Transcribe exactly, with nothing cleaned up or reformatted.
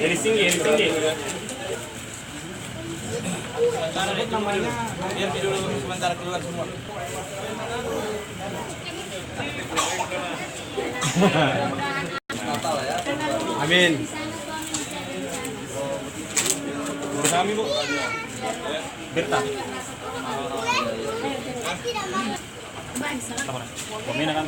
Jadi tinggi, jadi tinggi. Biar dulu sementara keluar semua. Amin. Kami, Bu. Berta. Komen kan?